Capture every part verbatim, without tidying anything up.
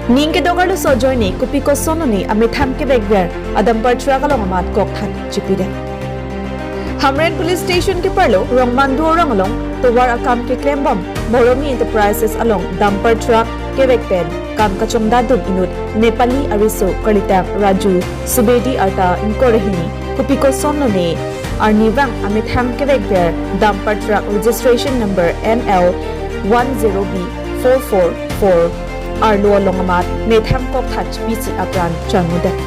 Ning kedok arloso ajoine kopi kosonlone amethang kevekver a dumper truck along amat kokthat chipidet. Hamren Police Station keparlo Rongmandu arong along tovar akam keklembom Moromi Enterprises along dumper truck kevek pen kam kachongdatdun inut Nepali ariso karlitang Raju Subedi arta ingkoi ra hini kopi kosonlone arnivang amethang kevekver dumper truck registration number N L one zero B four four four arlo along amat methang kokthat chipisi apran changmudet.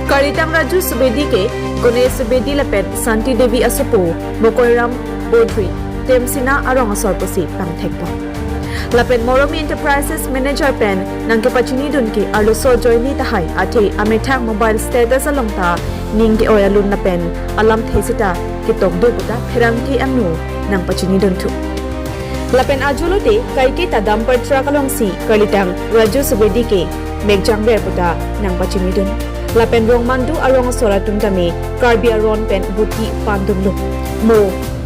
Karlitang Raju Subedi ke Kone Subedi lapen Santi Devi asopo Mokoiram Bodri Temsina arong asor pusi pangthekpo. Lapen Moromi Enterprises manager pen nangkepachinidun ke arloso ajoine tahai athe amethang mobile status along ta ning ke-oi alun lapen alamthe seta ketok do puta pherangke angno nangpachinidunthu. Lapen ajo lote kaiketa dumper truck alongsi karlitang Raju Subedi ke mekjangver puta nangpachinidun. Lapen Rongmandu arong asor atum tame Karbi aron pen buti pandunlo. Mo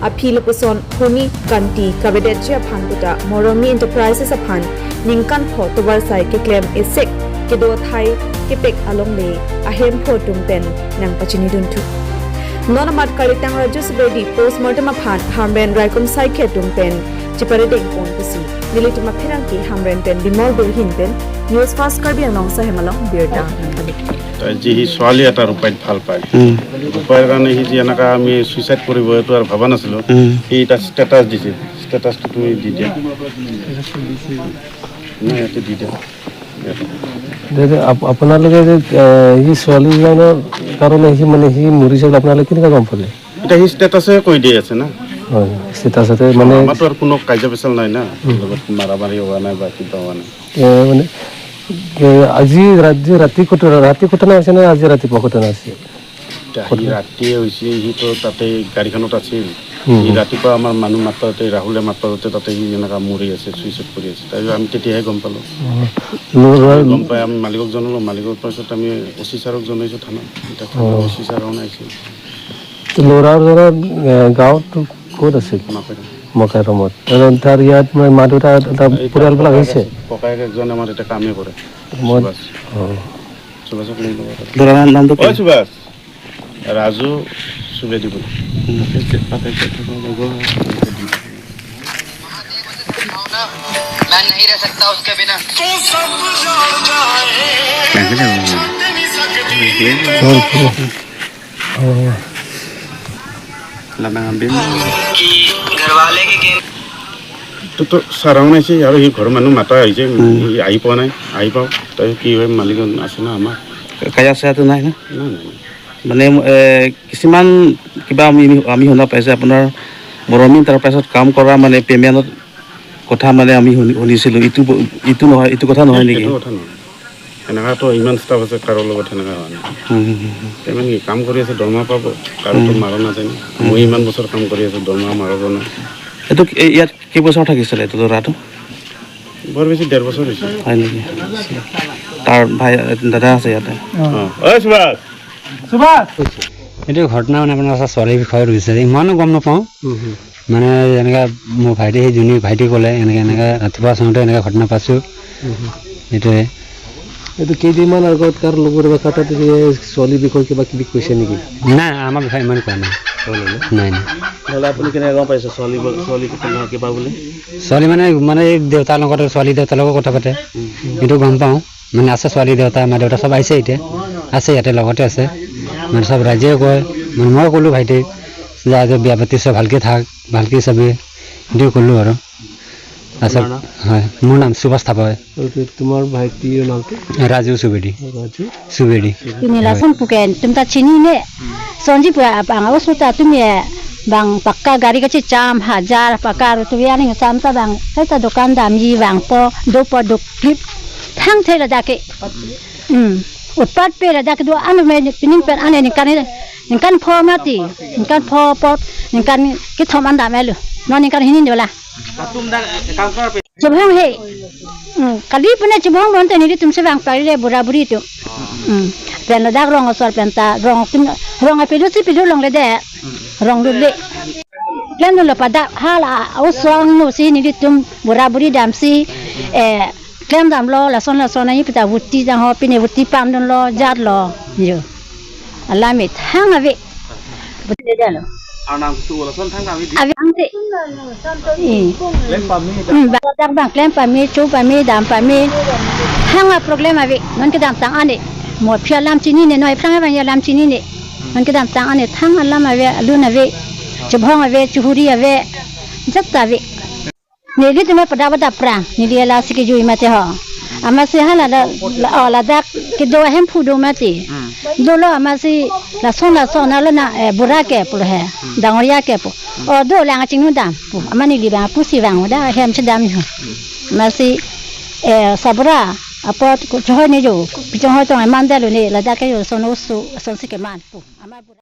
aphi lapuson Honi Kanti kavedetji aphan puta Moromi Enterprises aphan ningkan pho tovar sai keklem esek kedo athai kepek alongle ahemphu atum pen nangpachinidunthu. Non amat karlitang Raju Subedi postmortem aphan Hamren raikom saikhi atum pen chiparedeng pon pusi nelitum apherangke Hamren pen Bimol Birhin pen News Fast Karbi Anglong Sahem along birta nangpale. তাই যি সি ছোৱালী এটা ৰূপাইত ভাল পায়। উম। ৰূপাইৰ কাৰণে সি যি এনেকা আমি ছুইচাইড কৰিব এইটো আৰু ভবা নাছিলো। উম। সি এটা ষ্টেটাছ দিছে, ষ্টেটাছটো তুমি দি দিয়া। নাই, ইয়াতে দি দিয়া। ইয়াতে। দাদা, আপ-, আপোনালোকে যে, এ, সি ছোৱালীজনৰ কাৰণে সি মানে সি মৰিছে বুলি আপোনালোকে কেনেকৈ গম পালে? এতিয়া সি ষ্টেটাছে কৈ দি আছে না। হয়, ষ্টেটাছতে মানে আমাৰতো আৰু কোনো কাজিয়া পেচাল নাই না। উম। লগত মাৰামাৰি হোৱা নাই বা কিবা হোৱা নাই। এ, মানে, এ, আজি ৰাতি, ৰাতি ঘটনা, ৰাতি ঘটনা হৈছে নে আজি ৰাতিপুৱা ঘটনা হৈছে? এতিয়া সি ঘটনা। ৰাতিয়ে হৈছে, সিতো তাতে গাড়ীখনত আছিল। উম, সি উম। ৰাতিপুৱা আমাৰ মানুহ মাত্ৰাতে, ৰাহুলে মাত্ৰাতে তাতে সি এনেকা মৰি আছে, ছুইচাইড কৰি আছে। তাৰপিছত আমি তেতিয়াহে গম পালোঁ। অ। ল'ৰা গম পাই আমি মালিকক জনালোঁ, মালিকৰ পাছত আমি অ' চি ছাৰক জনাইছোঁ থানাত। এতিয়া থানাৰ অ'। অ' চি ছাৰ আহিছে। তো ল'ৰাজনৰ, এ, গাঁৱত ক'ত আছিল? মাকৈৰাম। মাকৈৰামত। আৰু তাৰ ইয়াত মানে মা দেউতা, তাৰ এই তাৰ পৰিয়ালবিলাক ককায়েক আহিছে? আছে। ককায়েক এজন আমাৰ ইয়াতে কামেই কৰে। মই, সুভাষ। অ। সুভাষক লৈ ল'ব পাৰে। ল'ৰাৰ নামটো কি? ঐ সুভাষ, ৰাজু চুবেদী বুলি। मैं नहीं रह सकता उसके बिना। অ। Labang ambin. এইটোতো ছাৰ আহা নাইছে আৰু সি ঘৰৰ মানুহ মাতা হৈছে, উম। সি আহি পোৱা নাই, আহি পাওক। তাৰ কি হয়, মালিক আছে না আমাৰ? Kaya saya tunai na? নাই, নাই, নাই। মানে, এ, কিছুমান কিবা আমি, আমি শুনা পাইছে আপোনাৰ মৰমী এণ্টাৰপ্ৰাইজত কাম কৰা মানে পে'মেণ্টৰ কথা মানে আমি শুনি-, শুনিছিলোঁ। এইটো ব-, এইটো নহয়, এইটো কথা নহয় নেকি? এইটো কথা নহয়। এনেকাতো ইমান ষ্টাফ আছে, কাৰো লগত সেনেকা হোৱা নাই। হুম, হুম, হুম, হুম। পে'মেণ্ট কি? কাম কৰি আছে, দৰমহা পাব, কাৰোতো হুম। মাৰা নাযায় ন। হুম। মই ইমান বছৰ কাম কৰি আছোঁ, দৰমহা মাৰা যোৱা নাই। এইটো, এই, ইয়াত কেইবছৰ থাকিছিলে এইটো ল'ৰাটো? বৰ বেছি ডেৰ বছৰ হৈছে। হয় নেকি? তাৰ ভাই, দাদা আছে ইয়াতে। অ। অ। ঐ সুভাষ! সুভাষ! এইটো ঘটনা মানে আপোনাৰ ছোৱালীৰ বিষয়ে হৈছে, ইমানো গম নাপাওঁ। হুম, হুম। মানে এনেকা মোৰ ভাইটি, সেই যোনে ভাইটি ক'লে, এনেকে, এনেকে ৰাতিপুৱা চাওঁতে এনেকে ঘটনা পাইছোঁ। উম, হুম। সেইটোৱে। এইটো কেইদিনমান আগত কাৰ লগৰ বা কাৰোবাত এই ছোৱালীৰ বিষয়ে কিবা কিবি কৈছে নেকি? নাই, আমাৰ বিষয়ে ইমান কোৱা নাই। কোৱা নাই ন? নাই, নাই। নহ'লে আপুনি কেনেকে গম পাইছে ছোৱালী ব-, ছোৱালী কিবা, কিবা বুলি? ছোৱালী মানে, মানে এই দেউতাৰ লগতে, ছোৱালী দেউতাৰ লগত কথা পাতে। উম। সেইটো গম পাওঁ। মানে আছে ছোৱালী দেউতা, মা দেউতা চব আহিছে এতিয়া। আছে ইয়াতে লগতে আছে। মানে চব ৰাইজেও কয়, মানে মই ক'লোঁ ভাইটিক যে আজি বিয়া পাতিছ ভালকে থাক, ভালকে চাবি, সেইটোৱে ক'লোঁ আৰু। আচ্ছা, আপোনাৰ নাম? হয়, মোৰ নাম সুভাষ থাপা হয়। আৰু তো-, তোমাৰ ভাইটিৰ নামটো? ৰাজু চুবেদী। ৰাজু? চুবেদী। Inilah, হয়। Songpuken, tum ta chinine. Sonji pu abang, awas ta tum ye bang pakka gari kachicham, hajar pakka ru tu ye aning sam ta bang, kaita dukan damji bang po, dopo dukklip, thang the ladak ke. Hmm. Utpat pe ladak ke do anu me pining pen ane ningkan, ningkan pho mati, ningkan pho pot, ningkan kethom an dam elu. Non ningkan hini dola. Chubhong he. Hmm. Kali pune chubhong bonte nelitum si bang pari le bura buri tu. Hmm. Pen ladak rong asor pen ta rong tum, rong apidu si pidu longle de. Rong dule. Pen lo pada hala usong nu si nelitum bura buri damsi, eh, Klem damlo, lason lason ahi pita vuti jang ho, pine vuti pam dunlo, jatlo. Jo. Alam me thang ave. Vuti jalo. Arnam su lason thang ave di. Ave angte. Eh. Klem pame. Hmm, ba-, dak bang klem pame, cho pame, dam pame. Thang a-problem ave. Non kedamtang an-e. Mo aphi alam chinine, noi aphrang abang alam chinine. Non kedamtang an-e thang alam ave, alun ave, chubhong ave, chuhuri ave, jat ave. Neli tame pada pada prang, neli lasi kejui mati ho. Amatsi hala la, la, oh, ladak kedo ahem phu do mati. Hmm. Dolo amatsi lason lason alo na, eh, bura ke pulo he, Hmm. dangoria ke pu. Hmm. Oh, do lang achingnu dam pu. Amat neli bang pusi bang da hem chedam ho. Hmm. Amatsi, eh, sabura apot ku chohoi ne jo, ku chohoi tong eman dalo ne, ladak ke jo son oso, son si keman pu. Amat bura